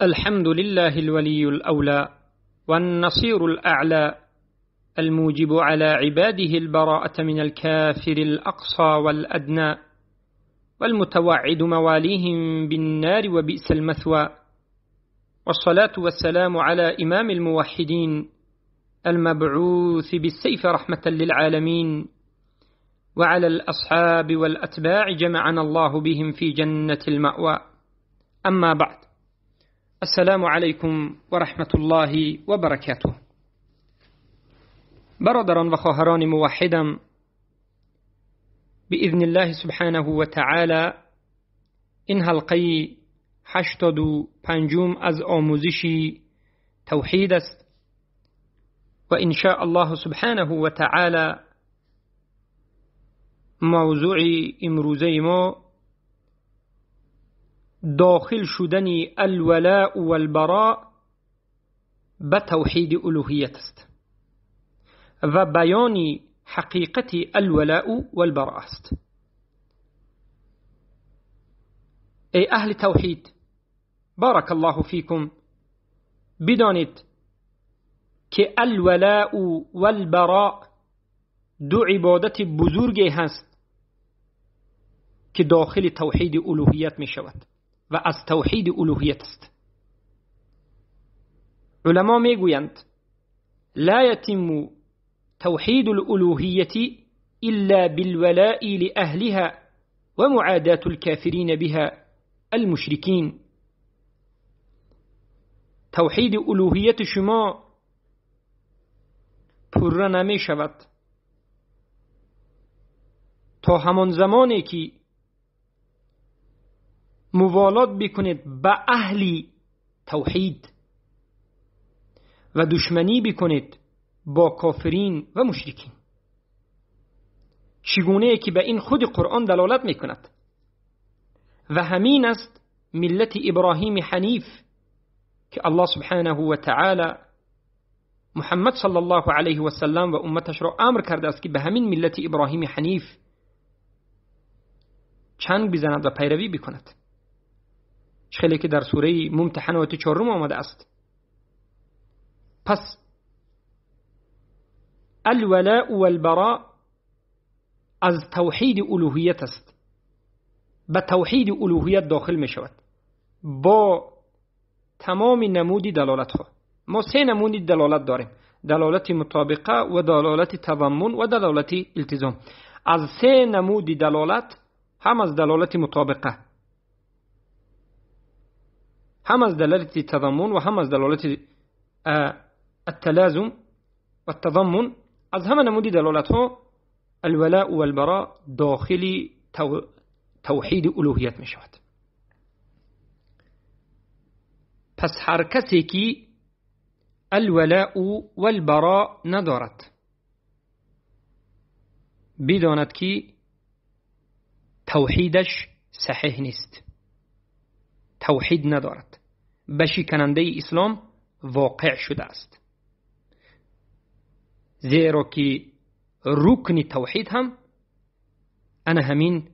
الحمد لله الولي الأولى والنصير الأعلى الموجب على عباده البراءة من الكافر الأقصى والأدنى والمتوعد مواليهم بالنار وبئس المثوى، والصلاة والسلام على إمام الموحدين المبعوث بالسيف رحمة للعالمين، وعلى الأصحاب والأتباع جمعنا الله بهم في جنة المأوى. أما بعد، السلام علیکم و رحمة الله و برکاته. برادران و خواهران موحدم، بإذن الله سبحانه و تعالی این حلقه 85 از آموزش توحید است و إن شاء الله سبحانه و تعالی موضوع امروزه ما داخل شدن الولاء والبراء به توحید الوهیت است و بیان حقیقت الولاء والبراء است. ای اهل توحید، بارک الله فیکم، بدانید که الولاء والبراء دو عبادت بزرگی هست که داخل توحید الوهیت می شود و از توحید الوهیت است. علما می گویند لا يتم توحید الالوهیة إلا بالولاء لأهلها ومعاداة الكافرين بها المشركين. توحید الوهیت شما پره نمی شود تا همان زمانی که موالات بکنید به اهل توحید و دشمنی بکنید با کافرین و مشرکین، چگونه که به این خود قرآن دلالت میکند. و همین است ملت ابراهیم حنیف که الله سبحانه و تعالی محمد صلی الله علیه و سلم و امتش را امر کرده است که به همین ملت ابراهیم حنیف چنگ بزند و پیروی بکند، خیلی که در سوره ممتحنه آیت 4 آمده است. پس الولاء والبراء از توحید الوهیت است، به توحید الوهیت داخل می شود با تمام نمود دلالت ها. ما سه نمود دلالت داریم: دلالت مطابقه و دلالت تضمن و دلالت التزام. از سه نمود دلالت، هم از دلالت مطابقه، هم از دلالت تضمن و هم از دلالت التلازم و التضمن، از همه نمود دلالت ها الولاء والبراء داخل توحید الوهیت می شود. پس هر کسی که الولاء والبراء ندارد بداند که توحیدش صحیح نیست، توحید ندارد، به شکننده اسلام واقع شده است، زیرا که رکن توحید هم انا همین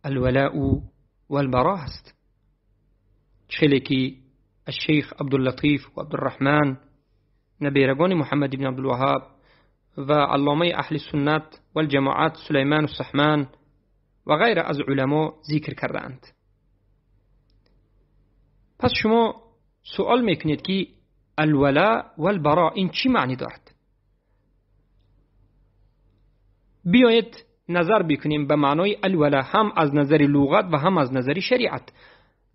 الولاء والبراء است. خیلی که الشیخ عبداللطیف و عبدالرحمن نبیرگان محمد بن عبدالوهاب و علامه اهل سنت والجماعت سلیمان السحمان و غیر از علما ذکر کردند. پس شما سوال میکنید که الولاء والبراء این چی معنی دارد؟ بیایید نظر بکنیم به معنای الولاء، هم از نظر لغت و هم از نظر شریعت.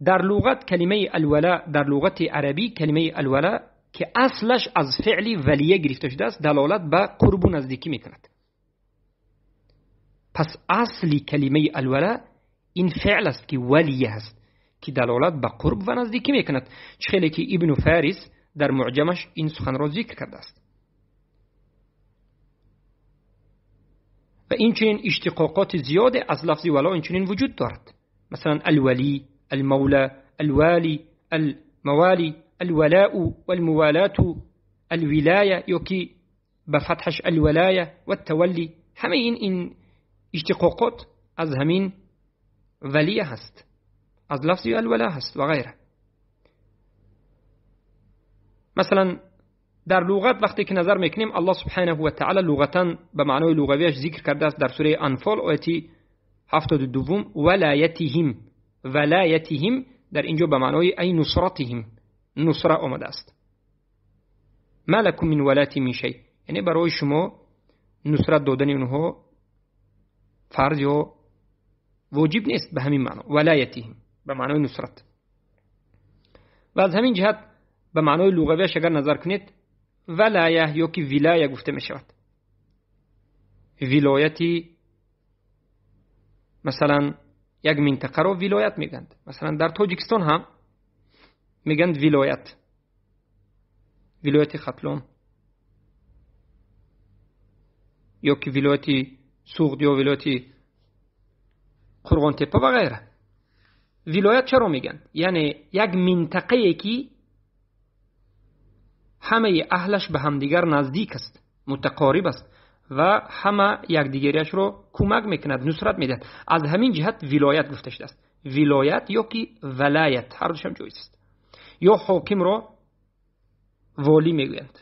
در لغت کلمه الولاء، در لغت عربی کلمه الولاء که اصلش از فعل ولیه گرفته شده است، دلالت به قرب و نزدیکی میکند. پس اصل کلمه الولاء این فعل است که ولیه است که دلالت به قرب و نزدیکی میکند، خیلی که ابن فارس در معجمش این سخن را ذکر کرده است. و این چنین اشتقاقات زیاد از لفظ ولا این چنین وجود دارد، مثلا الولی، المولى، الوالی، الموالی، الولاء والموالاة، الولاية یکی به فتحش الولاية والتولی. همه این اشتقاقات از همین ولیه هست، از لفظ الولا هست و غیره. مثلا در لغت وقتی که نظر میکنیم الله سبحانه و تعالی لغتا به معنای لغویش ذکر کرده است در سوره انفال آیه 72 ولایتهم. ولایتهم در اینجا به معنای ای نصرتهم، نصره آمده است. ما لکم من ولایتی من شیء، یعنی برای شما نصرت دادن اونها فرض یا واجب نیست به همین معنا. ولایتهم به معنای نصرت. و از همین جهت به معنای لغویش اگر نظر کنید ولایه یا که ولایه گفته می شود. ولایتی مثلا یک منطقه رو ولایت میگند. مثلا در تاجیکستان هم میگند ولایت، ولایت ختلان یا که ولایت سوغد یا ولایت قرغان تپه و غیره. ولایت چرا میگن؟ یعنی یک منطقه که همه اهلش به همدیگر نزدیک است، متقارب است و همه یکدیگریش رو کمک میکند، نصرت میدهد. از همین جهت ولایت گفته شده است. ولایت یا که ولایت، هر دوش هم جایز است. یا حاکم رو والی میگویند.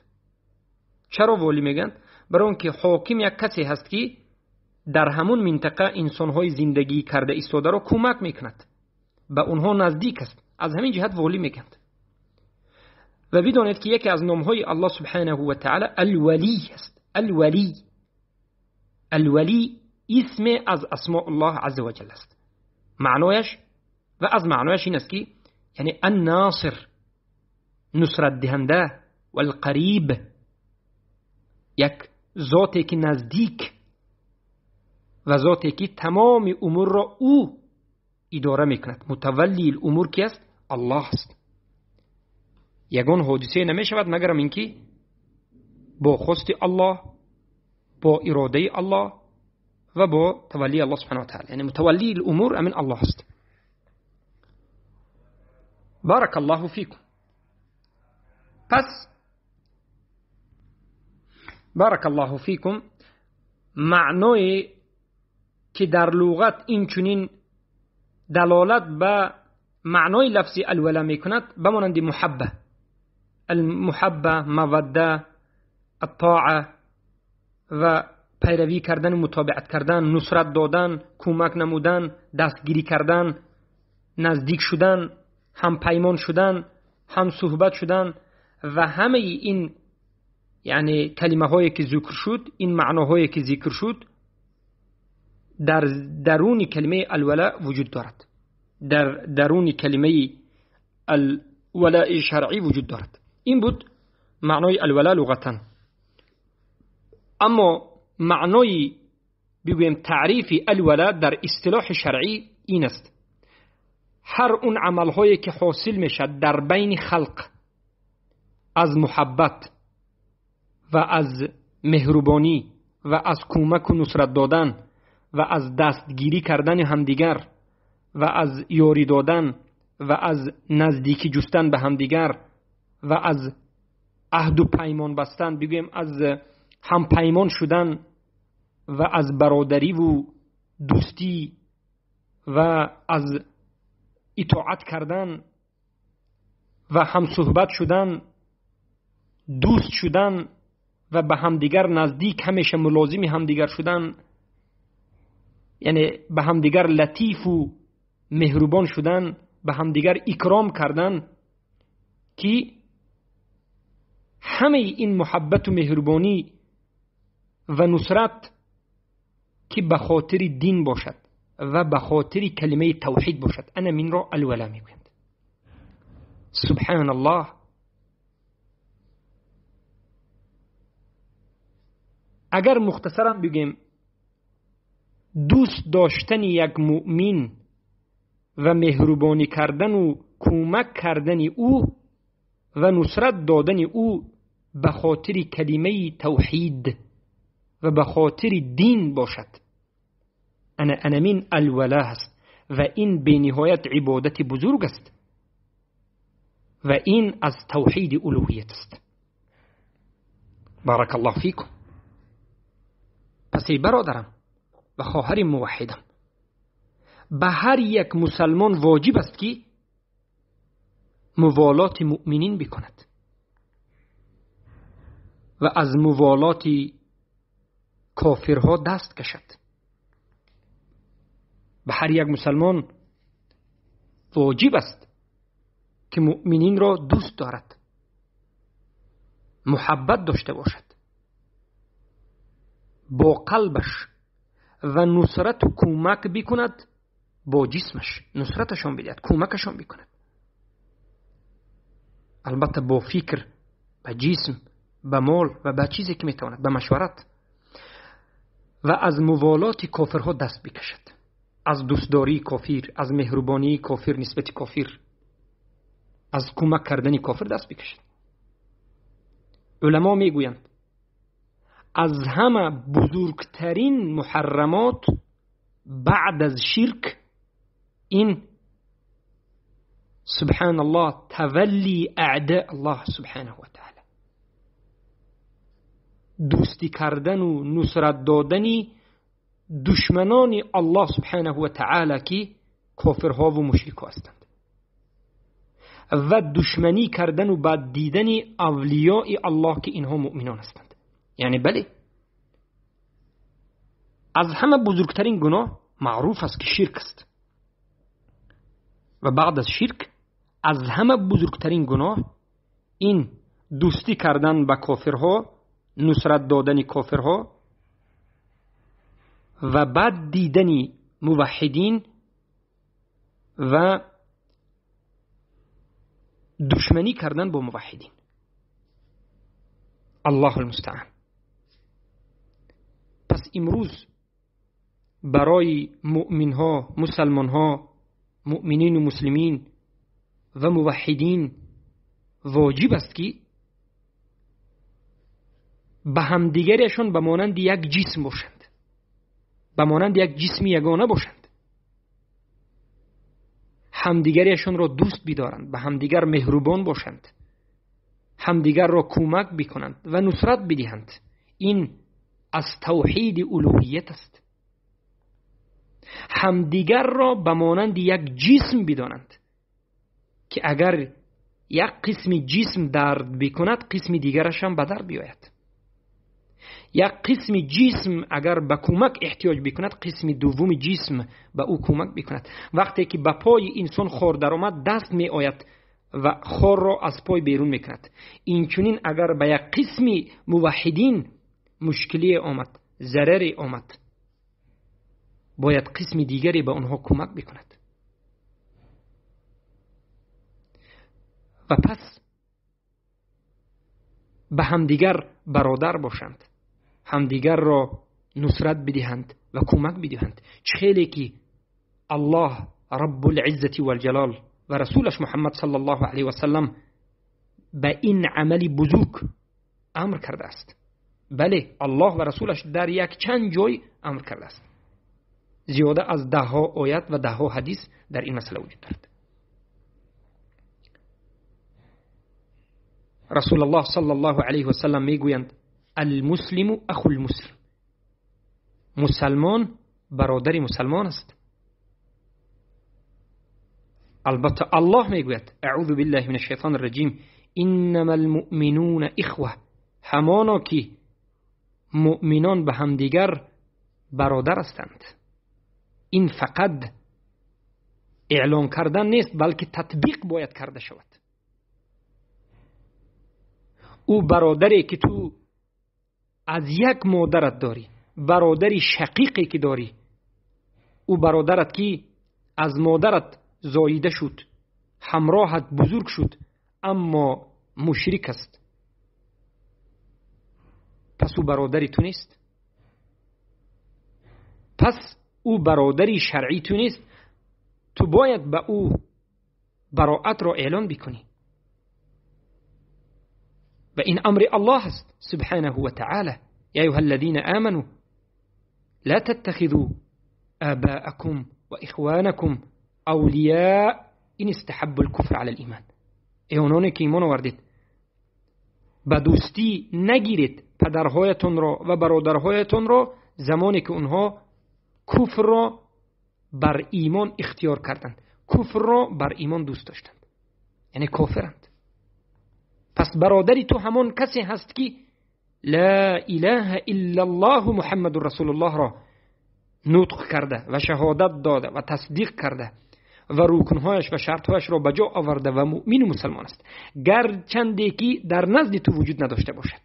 چرا والی میگویند؟ برای اینکه حاکم یک کسی هست که در همون منطقه انسانهای زندگی کرده ایستاده رو کمک میکند، به اونها نزدیک است، از همین جهت والی میگند. و بدانید که یکی از نامهای الله سبحانه و تعالی الولی است. الولی، الولی اسم از اسماء الله عز وجل است. معنایش و از معنایش این است که یعنی الناصر، نصرت دهنده، و القریب، یک ذاتی که نزدیک و ذاتی که تمام امور را او اداره میکند. متولی الامور کی است؟ الله است. یگان حادثه نمیشود مگر اینکه با خواست الله، با اراده الله و با تولی الله سبحانه و تعالی. یعنی متولی الامور امن الله است. بارک الله فیکم. پس بارک الله فیکم معنای که در لغت این چنین دلالت به معنای لفظ الولا میکند بمانند محبه، المحبه، موده، الطاعه و پیروی کردن، متابعت کردن، نصرت دادن، کمک نمودن، دستگیری کردن، نزدیک شدن، هم پیمان شدن، هم صحبت شدن و همه این یعنی کلمه هایی که ذکر شد، این معناهایی که ذکر شد در درون کلمه الولاء وجود دارد، در درون کلمه الولاء شرعی وجود دارد. این بود معنای الولاء لغتا. اما معنای بگویم تعریف الولاء در اصطلاح شرعی این است: هر اون عملهایی که حاصل میشد در بین خلق از محبت و از مهربانی و از کمک و نصرت دادن و از دستگیری کردن همدیگر و از یاری دادن و از نزدیکی جستن به همدیگر و از عهد و پیمان بستن، بگویم از هم پیمان شدن و از برادری و دوستی و از اطاعت کردن و هم صحبت شدن، دوست شدن و به همدیگر نزدیک، همیشه ملازم همدیگر شدن، یعنی به همدیگر لطیف و مهربان شدن، به همدیگر اکرام کردن، که همه این محبت و مهربانی و نصرت که به خاطر دین باشد و به خاطر کلمه توحید باشد، انا من را الولا میگویند. سبحان الله. اگر مختصرا بگیم دوست داشتن یک مؤمن و مهربانی کردن و کمک کردن او و نصرت دادن او به خاطر کلمه توحید و به خاطر دین باشد، انا من الولا است و این به نهایت عبادت بزرگ است و این از توحید الوهیت است. بارک الله فیکم. پس ای برادرم و خواهر موحدم، به هر یک مسلمان واجب است که موالات مؤمنین بکند. و از موالات کافرها دست کشد. به هر یک مسلمان واجب است که مؤمنین را دوست دارد، محبت داشته باشد با قلبش و نصرت و کمک بکند با جسمش، نصرتشان بدهد، کمکشان بکند، البته با فکر، با جسم، با مال و با چیزی که میتواند، با مشورت، و از موالات کافرها دست بکشد، از دوستداری کافر، از مهربانی کافر نسبت کافر، از کمک کردن کافر دست بکشد. علما میگویند از همه بزرگترین محرمات بعد از شرک این سبحان الله تولی اعداء الله سبحانه و تعالی، دوستی کردن و نصرت دادن دشمنان الله سبحانه و تعالی که کافرها و مشرک‌ها هستند، و دشمنی کردن و بد دیدن اولیاء الله که اینها مؤمنان هستند. یعنی بله، از همه بزرگترین گناه معروف است که شرک است، و بعد از شرک از همه بزرگترین گناه این دوستی کردن با کافرها، نصرت دادن کافرها و بد دیدن موحدین و دشمنی کردن با موحدین. الله المستعان. پس امروز برای مؤمن ها، مسلمان ها، مؤمنین و مسلمین و موحدین واجب است که به همدیگرشان به مانند یک جسم باشند، به مانند یک جسم یگانه باشند، همدیگرشان را دوست بدارند، به همدیگر مهربان باشند، همدیگر را کمک بکنند و نصرت بدهند. این از توحید الوهیت است. همدیگر را به مانند یک جسم بدانند که اگر یک قسم جسم درد بکند قسم دیگرش هم به درد بیاید، یک قسم جسم اگر به کمک احتیاج بکند قسم دوم جسم به او کمک بکند. وقتی که به پای انسان خار در آمد دست می آید و خار را از پای بیرون میکند. اینچنین اگر به یک قسم موحدین مشکلی آمد، ضرری آمد، باید قسم دیگری به آنها کمک بکند. و پس به همدیگر برادر باشند، همدیگر را نصرت بدهند و کمک بدهند. چه که الله رب العزة والجلال و رسولش محمد صلی الله علیه و سلم به این عمل بزرگ امر کرده است. بله، الله و رسولش در یک چند جای امر کرده است. زیاده از ده ها آیت و ده ها حدیث در این مسئله وجود دارد. رسول الله صلی الله علیه و سلم میگویند المسلم اخو المسلم، مسلمان برادر مسلمان است. البته الله میگوید اعوذ بالله من الشیطان الرجیم انما المؤمنون اخوه، همانا که مؤمنان به همدیگر برادر هستند. این فقط اعلان کردن نیست، بلکه تطبیق باید کرده شود. او برادری که تو از یک مادرت داری، برادری شقیقی که داری، او برادرت که از مادرت زاییده شد، همراهت بزرگ شد، اما مشرک است، پس او برادری تو نیست، پس او برادری شرعی تو نیست. تو باید به او براءت را اعلان بکنی و این امر الله است سبحانه و تعالی. یا ایها الذین آمنوا لا تتخذوا آباءكم وإخوانكم اولیاء این استحبوا الكفر على الایمان. ای اونانی که ایمان آوردید، به دوستی نگیرید پدرهایتان را و برادرهایتان را زمانی که اونها کفر را بر ایمان اختیار کردند، کفر را بر ایمان دوست داشتند، یعنی کافرند. پس برادری تو همان کسی هست که لا اله الا الله محمد رسول الله را نطق کرده و شهادت داده و تصدیق کرده و رکنهایش و شرطهایش را به جا آورده و مؤمن و مسلمان است، گرچنده که در نزد تو وجود نداشته باشد،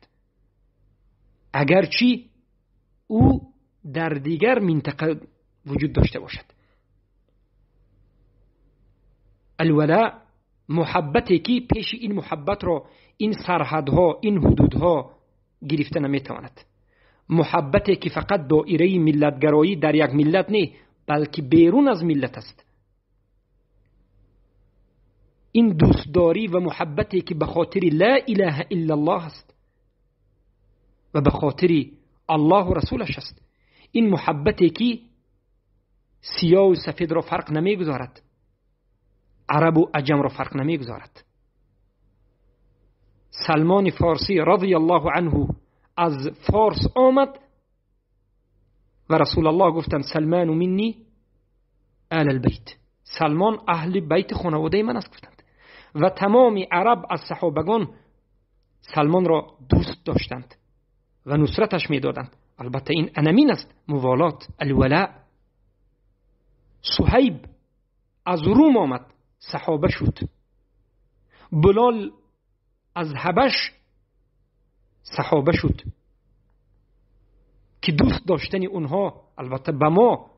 اگرچه او در دیگر منطقه وجود داشته باشد. الولاء محبتی که پیش این محبت را این سرحدها، این حدودها گرفته نمیتواند. محبتی که فقط دایره ملتگرایی در یک ملت نه، بلکه بیرون از ملت است. این دوستداری و محبتی که به خاطر لا اله الا الله است و به خاطر الله و رسولش است، این محبتی که سیاه و سفید را فرق نمیگذارد، عرب و عجم را فرق نمیگذارد. سلمان فارسی رضی الله عنه از فارس آمد و رسول الله گفتند سلمان منی آل البیت، سلمان اهل بیت خانواده من است گفتند. و تمام عرب از صحابگان سلمان را دوست داشتند و نصرتش میدادند. البته این انمین است، موالات، الولاء. صهیب از روم آمد، صحابه شد. بلال از حبش صحابه شد که دوست داشتن اونها البته به ما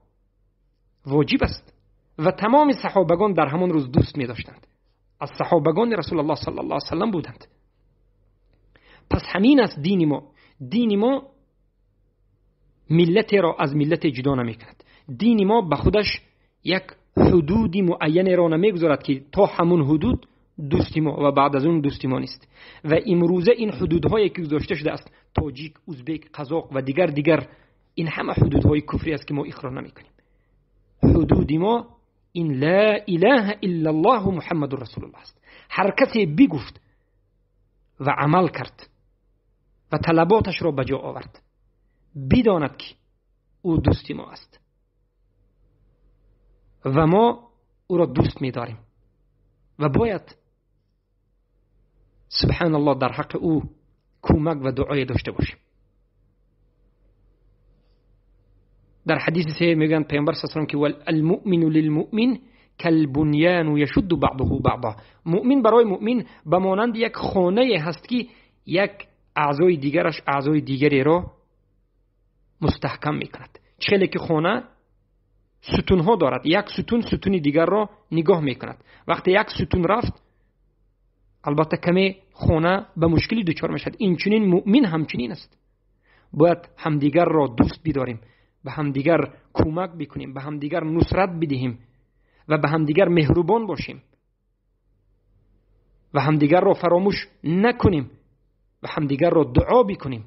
واجب است. و تمام صحابگان در همان روز دوست می داشتند، از صحابگان رسول الله صلی الله علیه وسلم بودند. پس همین است دین ما. دین ما ملت را از ملت جدا نمی کند. دین ما به خودش یک حدود معین را نمیگذارد که تا همون حدود دوستی ما و بعد از اون دوستی ما نیست. و امروزه این حدودهایی که گذاشته شده است، تاجیک، ازبک، قزاق و دیگر این همه حدودهای کفری است که ما اقرار نمیکنیم. حدود ما این لا اله الا الله محمد رسول الله است. هر کسی بگفت و عمل کرد و طلباتش را به جا آورد، بداند که او دوستی ما است و ما او را دوست می‌داریم و باید سبحان الله در حق او کمک و دعای داشته باشیم. در حدیث صحیح میگن پیامبر صلی الله علیه و که المؤمن للمؤمن کالبنیان یشد بعضه بعضا. مؤمن برای مؤمن به مانند یک خانه هست که یک اعضای دیگرش اعضای دیگری را مستحکم میکند. چه که خانه ستونها دارد، یک ستون ستون دیگر را نگاه میکند. وقتی یک ستون رفت، البته کمی خانه به مشکلی دچار میشد. این چنین مؤمن همچنین است. باید همدیگر را دوست بداریم، به همدیگر کمک بکنیم، به همدیگر نصرت بدهیم و به همدیگر مهربان باشیم و همدیگر را فراموش نکنیم و همدیگر را دعا بکنیم.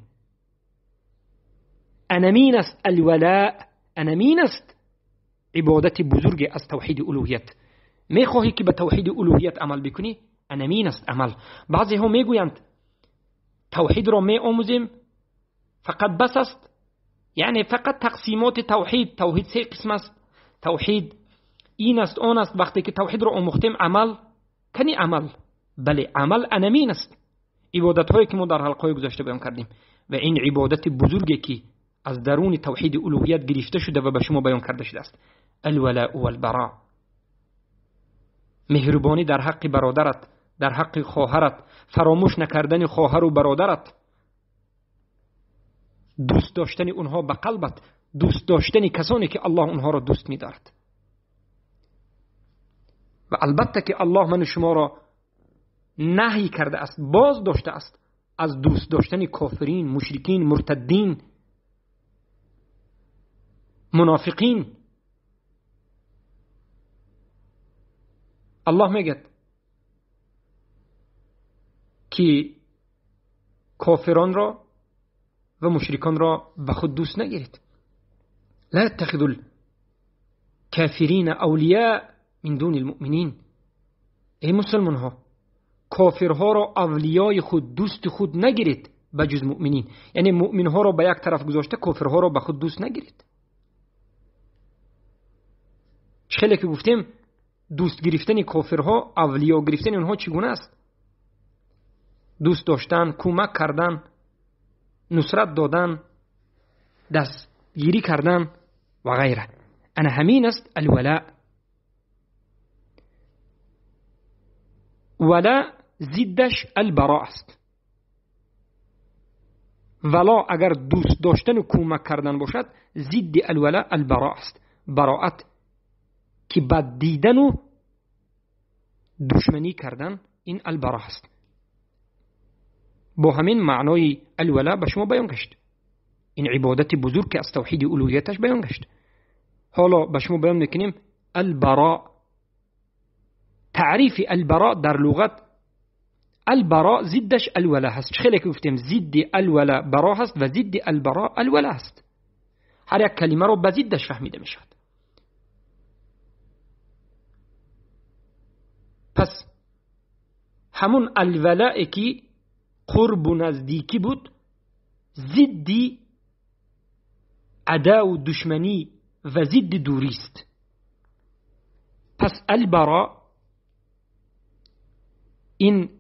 انمین است الولاء، انمین است عبادت بزرگ از توحید الوهیت. میخواهی که به توحید الوهیت عمل بکنی، انمین است عمل. بعضی ها میگویند توحید را می آموزیم فقط بس است، یعنی فقط تقسیمات توحید، توحید سه قسم است، توحید این است آن است. وقتی که توحید را آموختیم عمل کنی عمل، بله عمل انمین است. عبادت هایی که ما در حلقه های گذشته بیان کردیم و این عبادت بزرگی که از درون توحید الوهیت گرفته شده و به شما بیان کرده شده است، الولاء والبراء، مهربانی در حق برادرت، در حق خواهرت، فراموش نکردن خواهر و برادرت، دوست داشتن اونها به قلبت، دوست داشتن کسانی که الله اونها را دوست می‌دارد. و البته که الله من شما را نهی کرده است، باز داشته است از دوست داشتن کافرین، مشرکین، مرتدین، منافقین. الله میگه که کافران را و مشرکان را به خود دوست نگیرید. لا تتخذوا الكافرین اولیاء من دون المؤمنین. ای مسلمان ها، کافرها را اولیای خود، دوست خود نگیرید بجز مؤمنین. یعنی مؤمن ها را به یک طرف گذاشته کافرها را به خود دوست نگیرید. خیلی که گفتیم دوست گرفتن کافرها، اولیا گرفتن اونها چگونه است؟ دوست داشتن، کمک کردن، نصرت دادن، دستگیری کردن و غیره. انا همین است الولاء. ولا ضدش البراء است. ولا اگر دوست داشتن و کمک کردن باشد، ضد الولاء البراء است. براءت که بد دیدن و دشمنی کردن، این البراء است. با همین معنای الولاء به شما بیان گشت. این عبادت بزرگ که از توحید الوهیتش بیان گشت. حالا به شما بیان میکنیم البراء. تعریف البراء در لغت، البراء ضدش الولاء هست. خیلی که گفتیم ضد الولاء براء هست و ضد البراء الولاء هست. هر یک کلمه رو به ضدش فهمیده میشود. پس همون الولاء که قرب و نزدیکی بود، ضد عدا و دشمنی و ضد دوری است. پس البراء، این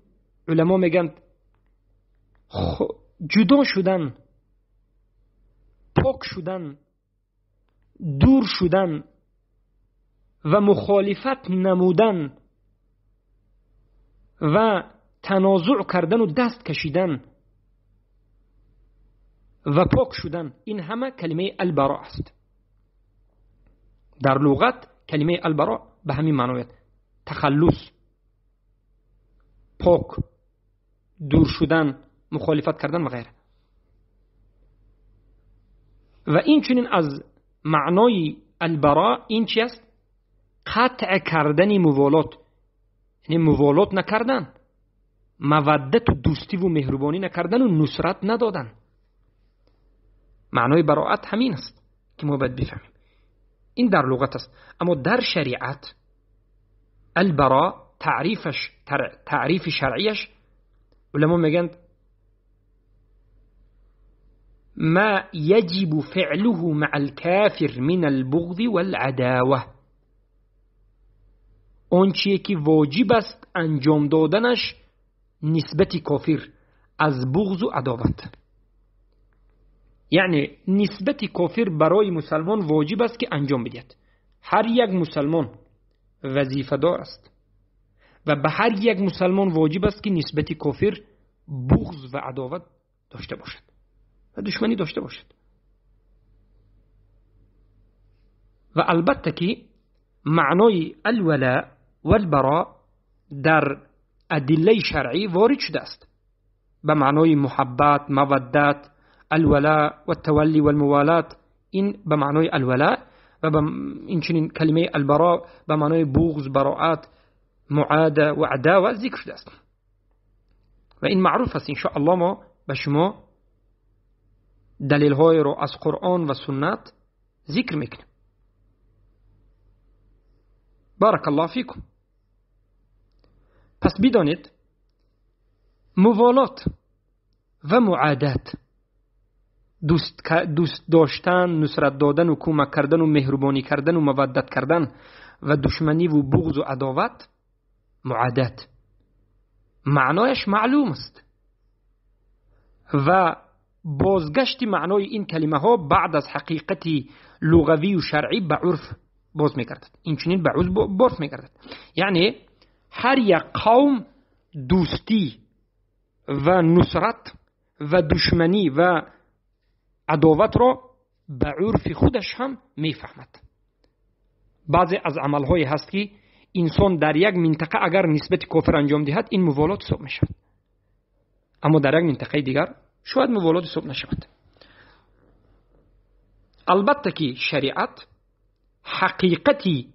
علما میگن جدا شدن، پاک شدن، دور شدن و مخالفت نمودن و تنازع کردن و دست کشیدن و پاک شدن، این همه کلمه البراء است. در لغت کلمه البراء به همین معنی تخلص، پاک، دور شدن، مخالفت کردن و غیره. و این چنین از معنای البراء این چی است؟ قطع کردن موالات، یعنی موالات نکردن، مودت و دوستی و مهربانی نکردن و نصرت ندادن. معنای براءت همین است که ما باید بفهمیم. این در لغت است. اما در شریعت البراء تعریفش، تعریف شرعیش، علما میگن ما يجب فعله مع الكافر من البغض والعداوة، اون چیه که واجب است انجام دادنش نسبت کافر از بغض و عداوت. یعنی نسبت کافر برای مسلمان واجب است که انجام بدهد. هر یک مسلمان وظیفه دار است و به هر یک مسلمان واجب است که نسبت کافر بغض و عداوت داشته باشد و دشمنی داشته باشد. و البته که معنای الولاء والبراء در ادله شرعی وارد شده است به معنای محبت، مودت، الولاء و التولی والموالات. این به معنای الولاء و این چنین کلمه البراء به معنای بغض، براءت، معاده و عداوه ذکر شده است و این معروف است. ان شاء الله ما به شما دلیل های رو از قرآن و سنت ذکر میکنیم. بارک الله فیکم. پس بدانید موالات و معادات، دوست داشتن، نصرت دادن و کمک کردن و مهربانی کردن و مودت کردن و دشمنی و بغض و عداوت، معادات معنایش معلوم است و بازگشت معنای این کلمه ها بعد از حقیقت لغوی و شرعی به عرف باز میگردد. این چنین به عرف باز میگردد. یعنی هر یک قوم دوستی و نصرت و دشمنی و عداوت را به عرف خودش هم میفهمد. بعضی از عملهایی هست که انسان در یک منطقه اگر نسبت کافر انجام دهد این موالات حساب میشود، اما در یک منطقه دیگر شاید موالات حساب نشود. البته که شریعت حقیقتی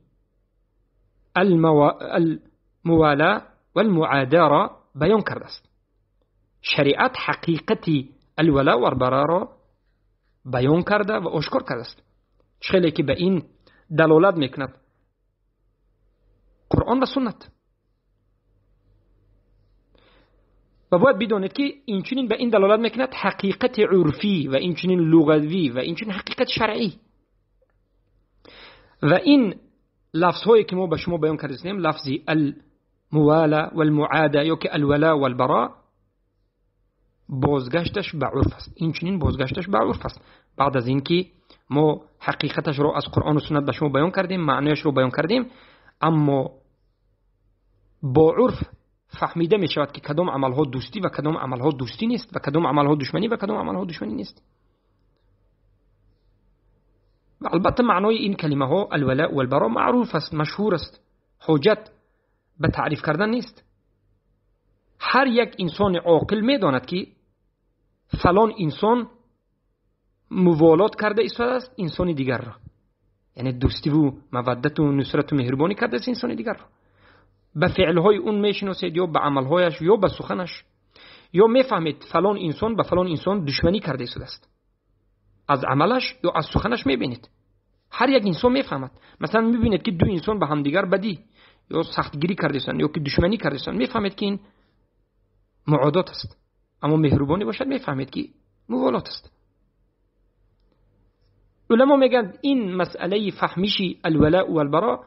الموالا والمعاده را بیان کرده است. شریعت حقیقتی الولا والبراء را بیان کرده و آشکار کرده است. خیلی که به این دلالت میکند قرآن و سنت. و باید بدانید که اینچنین به این دلالت میکند حقیقت عرفی و اینچنین لغوی و اینچنین حقیقت شرعی. و این لفظ هایی که ما به شما بیان کردیم، لفظ الموالا والمعاده یا که الولا والبراء، بازگشتش به عرف است. این چنین بازگشتش به عرف است. بعد از اینکه ما حقیقتش رو از قرآن و سنت به شما بیان کردیم، معنیش رو بیان کردیم، اما با عرف فهمیده می شود که کدام عملها دوستی و کدام عملها دوستی نیست و کدام عملها دشمنی و کدام عملها دشمنی نیست. و البته معنای این کلمه ها الولاء و البراء معروف است، مشهور است، حجت به تعریف کردن نیست. هر یک انسان عاقل می داند که فلان انسان موالات کرده است انسان دیگر را، یعنی دوستی و مودت و نصرت و مهربانی کرده است انسان دیگر را. به فعلهای اون میشناسید یا به عملهایش یا به سخنش، یا میفهمید فلان انسان به فلان انسان دشمنی کرده است، از عملش یا از سخنش میبینید. هر یک انسان میفهمد. مثلا میبینید که دو انسان به همدیگر بدی یا سختگیری کرده استند یا که دشمنی کرده استند، میفهمید که این معادات است. اما مهربانی باشد میفهمید که موالات است. علما میگن این مسئله فهمیشی الولاء و البراء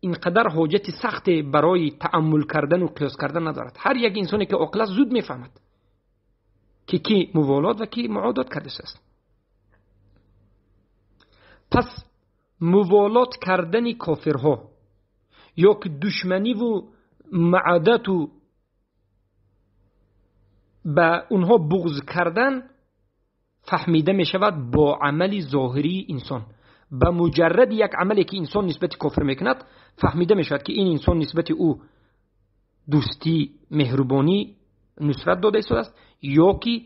اینقدر حجت سخت برای تأمل کردن و قیاس کردن ندارد. هر یک انسانی که عاقل است زود میفهمد که کی موالات و کی معادات کرده است. پس موالات کردن کافرها یا که دشمنی و معادات و به اونها بغض کردن فهمیده می شود با عمل ظاهری انسان. به مجرد یک عملی که انسان نسبت کافر میکند فهمیده می شود که این انسان نسبت او دوستی، مهربانی، نصرت داده است یا که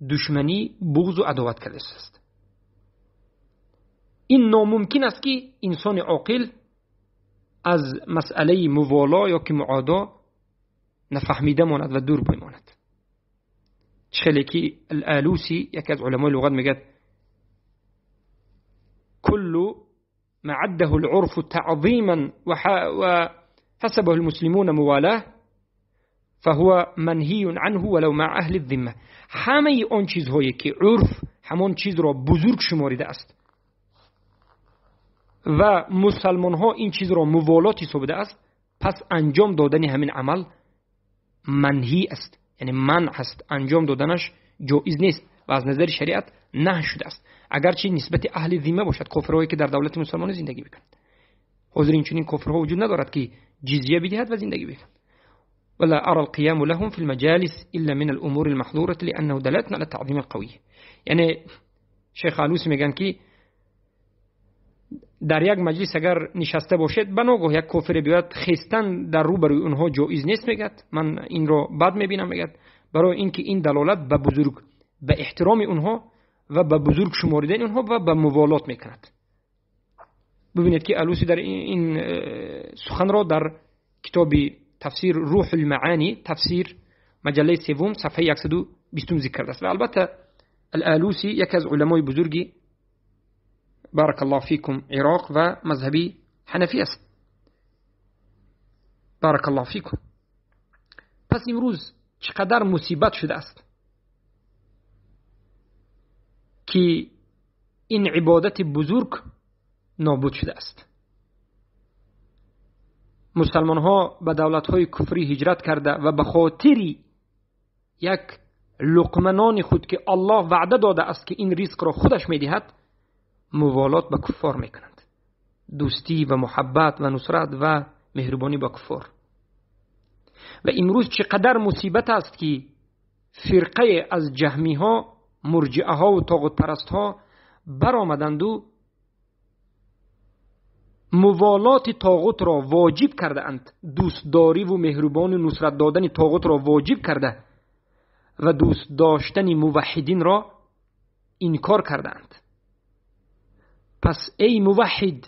دشمنی، بغض و عداوت کرده است. این ناممکن است که انسان عاقل از مسئله موالا یا که معادا نفهمیده ماند و دور بماند. خیلی که الآلوسی یکی از علمای لغت میگه كل ما عده العرف تعظيما وحسبه المسلمون موالاه فهو منهي عنه ولو مع اهل الذمه. همه آن چیزهایی که عرف همان چیز را بزرگ شماریده است و مسلمان ها این چیز را موالات حسابیده است، پس انجام دادن همین عمل منهی است، یعنی منع است، انجام دادنش جایز نیست و از نظر شریعت نه شده است، اگرچه نسبت اهل ذمه باشد، کافرهایی که در دولت مسلمان زندگی میکنند. حاضر این چنین کافرها وجود ندارد که جزیه بدهد و زندگی بکند. ولا ارى القيام لهم في المجالس الا من الامور المحظوره لانه دلالة على التعظيم القوي. یعنی شیخ آلوسی میگن که در یک مجلس اگر نشسته باشید بناگاه یک کافر بیاید خیستن در روبروی اونها جایز نیست، میگد من این رو بد میبینم، میگد برای اینکه این دلالت به بزرگ، به احترام اونها و به بزرگ شماریدن اونها و به موالات میکند. ببینید که آلوسی در این سخن را در کتاب تفسیر روح المعانی، تفسیر مجله سوم صفحه 120 ذکر کرده است. و البته الآلوسی یکی از علمای بزرگی بارک الله فیکم عراق و مذهبی حنفی است. بارک الله فیکم. پس امروز چقدر مصیبت شده است که این عبادت بزرگ نابود شده است. مسلمان ها به دولت های کفری هجرت کرده و به خاطر یک لقمه نان خود که الله وعده داده است که این رزق را خودش میدهد، موالات به کفار میکنند، دوستی و محبت و نصرت و مهربانی با کفار. و امروز چقدر مصیبت است که فرقه از جهمی ها، مرجعه ها و طاغوت پرست ها برآمدند و موالات طاغوت را واجب کرده اند، دوستداری و مهربانی و نصرت دادن طاغوت را واجب کرده و دوست داشتن موحدین را انکار کرده اند. پس ای موحد،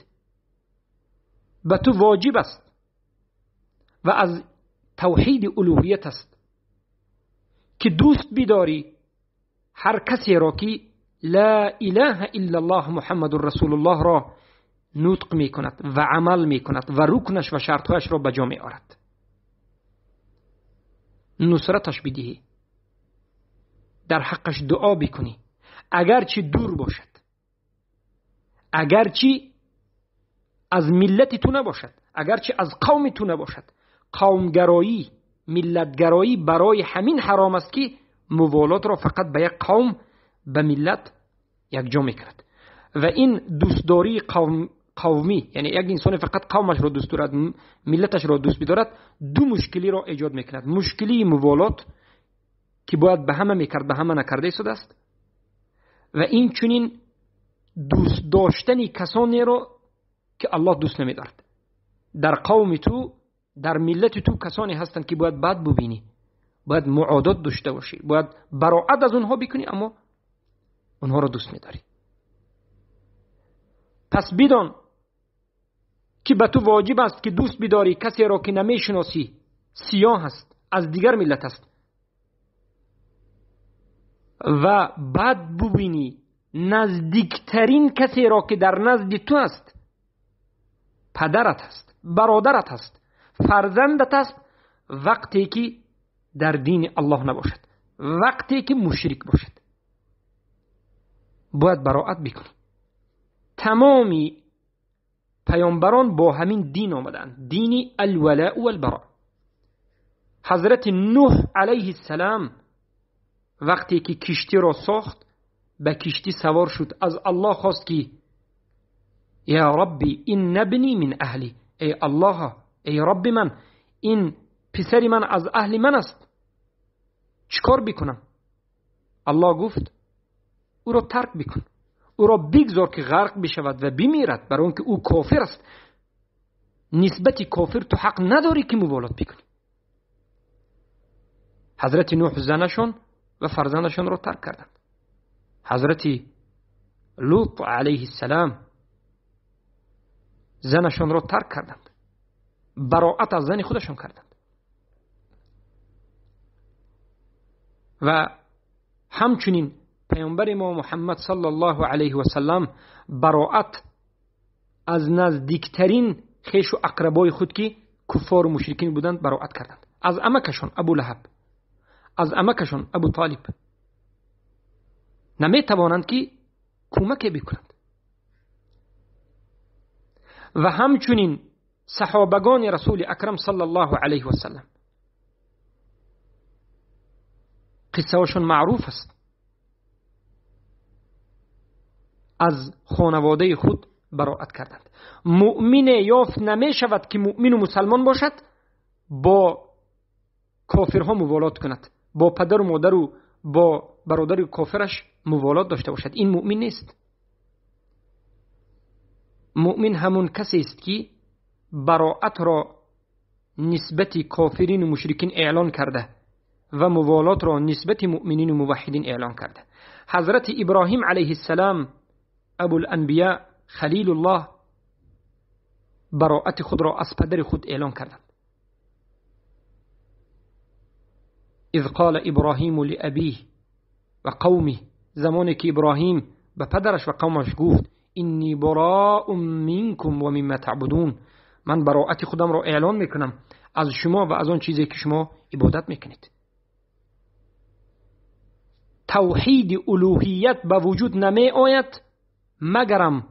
به تو واجب است و از توحید الوهیت است که دوست بداری هر کسی را که لا اله الا الله محمد رسول الله را نطق می کند و عمل می کند و رکنش و شرطهایش را به جا می آورد، نصرتش بدهی، در حقش دعا بکنی، اگرچه دور باشد، اگرچه از ملت تو نباشد، اگرچه از قوم تو نباشد. قومگرایی، ملتگرایی برای همین حرام است که موالات را فقط به یک قوم، به ملت یک جا میکرد. و این دوستداری قومی، یعنی یک انسان فقط قومش را دوست دارد، ملتش را دوست بدارد، دو مشکلی را ایجاد میکند. مشکلی موالات که باید به همه میکرد به همه نکرده ایستاده است، و این چنین دوست داشتن کسانی را که الله دوست نمیدارد. در قوم تو، در ملت تو کسانی هستند که باید بد ببینی، باید معادات داشته باشی، باید براعت از اونها بکنی، اما اونها را دوست میداری. پس بدان که به تو واجب است که دوست بداری کسی را که نمیشناسی، سیاه است، از دیگر ملت است، و بد ببینی نزدیکترین کسی را که در نزد تو است، پدرت است، برادرت است، فرزندت است، وقتی که در دین الله نباشد، وقتی که مشرک باشد، باید براعت بکنی. تمامی پیامبران با همین دین آمدند، دین الولاء والبراء. حضرت نوح علیه السلام وقتی که کشتی را ساخت، به کشتی سوار شد، از الله خواست که یا ربی این ابنی من اهلی، ای الله، ای رب من، این پسر من از اهل من است، چیکار بکنم؟ الله گفت او را ترک بکن، او را بگذار که غرق بشود و بمیرد، برای اینکه او کافر است. نسبت کافر تو حق نداری که موالات بکنی. حضرت نوح زنشون و فرزندشون را ترک کردند. حضرت لوط علیه السلام زنشون را ترک کردند، براعت از زن خودشون کردند. و همچنین پیامبر ما محمد صلی الله علیه و سلم براعت از نزدیکترین خویش و اقربای خود که کفار و مشرکین بودند براعت کردند. از عمکشون ابو لهب، از عمکشون ابو طالب نمیتوانند که کمک بکنند. و همچنین صحابگان رسول اکرم صلی الله علیه و سلم قصه هاشون معروف است، از خانواده خود براعت کردند. مؤمن یافت نمی شود که مؤمن و مسلمان باشد با کافرها موالات کند، با پدر و مادر و با برادر کافرش موالات داشته باشد. این مؤمن نیست. مؤمن همون کسی است که براعت را نسبت کافرین و مشرکین اعلان کرده و موالات را نسبت مؤمنین و موحدین اعلان کرده. حضرت ابراهیم علیه السلام ابو الانبیاء خلیل الله براعت خود را از پدر خود اعلان کردند. اذ قال ابراهیم لابیه و قومه، زمانی که ابراهیم به پدرش و قومش گفت انی براء منکم و مما تعبدون، من براعت خودم را اعلان میکنم از شما و از آن چیزی که شما عبادت میکنید. توحید الوهیت به وجود نمی آید مگرم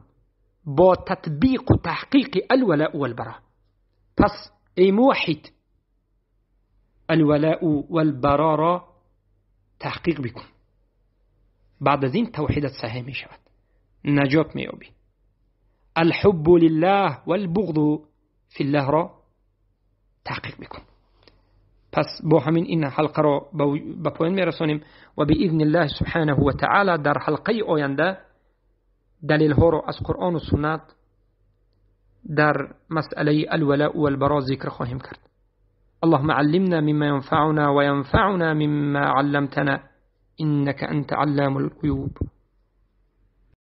با تطبیق و تحقیق الولاء والبراء. پس ای موحد الولاء والبراء را تحقیق بکن، بعد از این توحیدت صحیح می شود، نجات می یابی. الحب لله والبغض فی الله را تحقیق بکن. پس با همین این حلقه را به پایان می رسانیم و باذن الله سبحانه و تعالی در حلقه آینده دلیل ها را از قرآن و سنت در مسئله الولاء والبراء ذکر خواهیم کرد. اللهم علمنا مما ينفعنا وينفعنا مما علمتنا إنك أنت علام الغيوب.